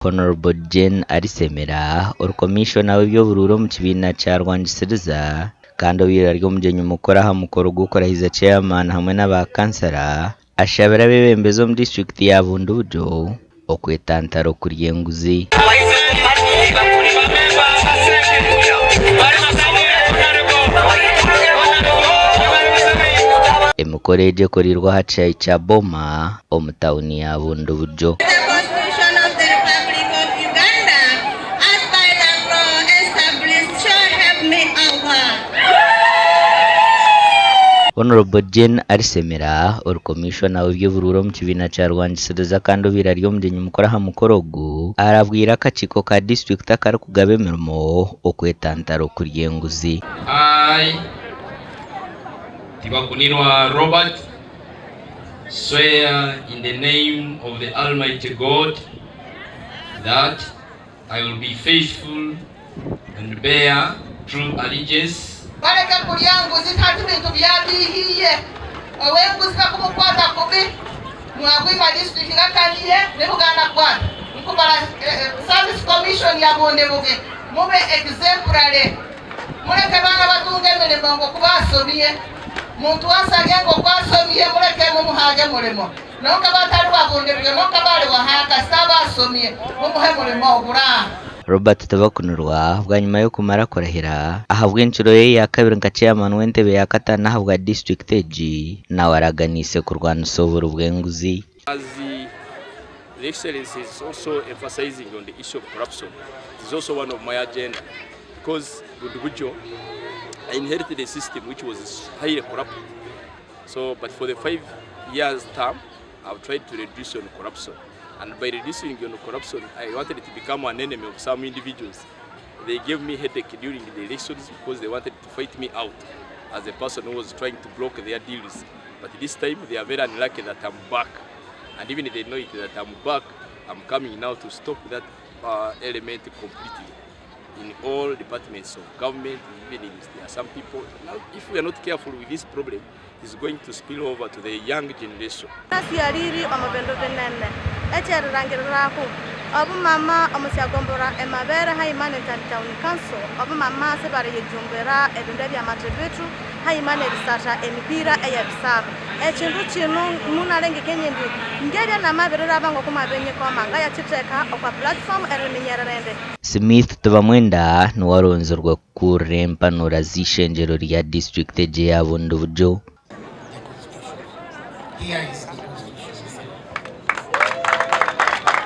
Hon. Jane Alisemera ori Komishona w'eby'oburuuru omu kibiina kya Rwangisiriza kandi obaire ari omugyenyi mukuru aha mukoro gw'okurahiza Chairman hamwe n'aba kansara ashabire abeebembezi omu disiturikiti ya Bundibugyo okwetantara okurya enguzi. Emikoro egi ekoreirwe aha kishaayi kya Boma omu tauni ya Bundibugyo. Hon. Jane Alisemera ori Komishona w'eby'oburuuru omu kibiina kya Rwangisiriza kandi obaire ari omugyenyi mukuru aha mukoro ogu, arabwire akakiiko ka disiturikiti akarikugaba emirimo okwetantara okurya enguzi. I, Tibakunirwa Robert, swear in the name of the Almighty God that I will be faithful and bear true allegiance. Baleke kulya nguzi hati bintu byabihiye owenguzi bakumukwata kubi mwagwima district ngakaniye nibuganda kukwata nkubara service commission ya Bundibugyo mube exemplary muleke baana batunge emirimo ngu oku basomie muntu asabye ngu oku asomie muleke mumuhage murimo nonka batari wa Bundibugyo nonka bari waha kasita aba asomie mumuhe murimo ogura. Robert Tibakunirwa bwanyima y'okumara kurahira ahabw'encuro ye yakabiri nka chairman w'entebe ya kataano ahabwa disiturikiti egi, nawe araganiise kurwanisa oburi bw'enguzi. As the Excellency is also emphasizing on the issue of corruption, it is also one of my agenda because Bundibugyo, I inherited a system which was highly corrupt. So, but for the 5 years term, I've tried to reduce on corruption. And by reducing on corruption, I wanted to become an enemy of some individuals. They gave me headache during the elections because they wanted to fight me out as a person who was trying to block their deals. But this time they are very unlucky that I'm back. And even if they know it that I'm back, I'm coming now to stop that element completely in all departments of government, even if there are some people. Now, if we are not careful with this problem, it's going to spill over to the young generation. Nasialiri omu bindu binene ekyerirangirirako obumama omusyagombora emabere haima ne Ntandi Town Council obumama sibariyijumbira ebindu ebyamathibithu haima nerisatha emipira eyebisaba ekindu kino munalengekenie indi ngebya namabiriraba ngokumabinyikoma ngayakyitheka okwa platform eriminyerera indi. Smith Tibamwenda niwe aronzirwe kukurira empanura z'eishengyero rya disiturikiti egi eya Bundibugyo. The Constitution. Here is